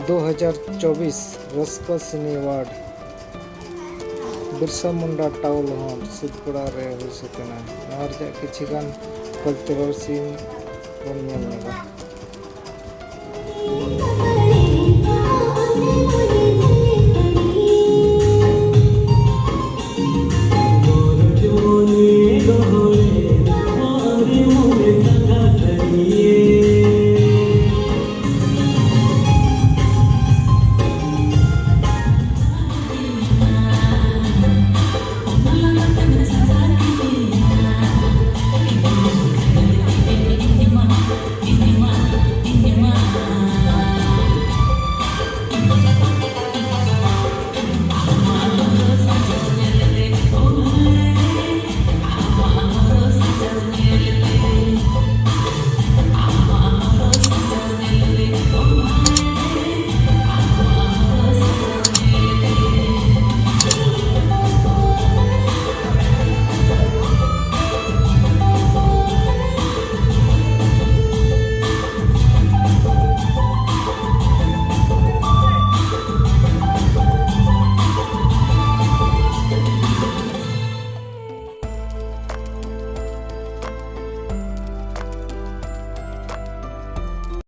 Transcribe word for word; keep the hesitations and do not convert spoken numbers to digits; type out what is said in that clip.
ᱫᱩ ᱦᱟᱡᱟᱨ ᱪᱚᱵᱵᱤᱥ ᱨᱟᱹᱥᱠᱟᱹ ᱥᱤᱱᱮ award Birsa Munda town hall Sidpura ᱨᱮ ᱦᱩᱭ ᱥᱟᱹᱛ ᱮᱱᱟ᱾ ᱱᱚᱣᱟ ᱨᱮᱭᱟᱜ ᱠᱤᱪᱷᱤ ᱜᱟᱱ ᱠᱟᱞᱪᱟᱨᱟᱞ ᱥᱤᱱ ᱵᱚᱱ ᱧᱮᱞ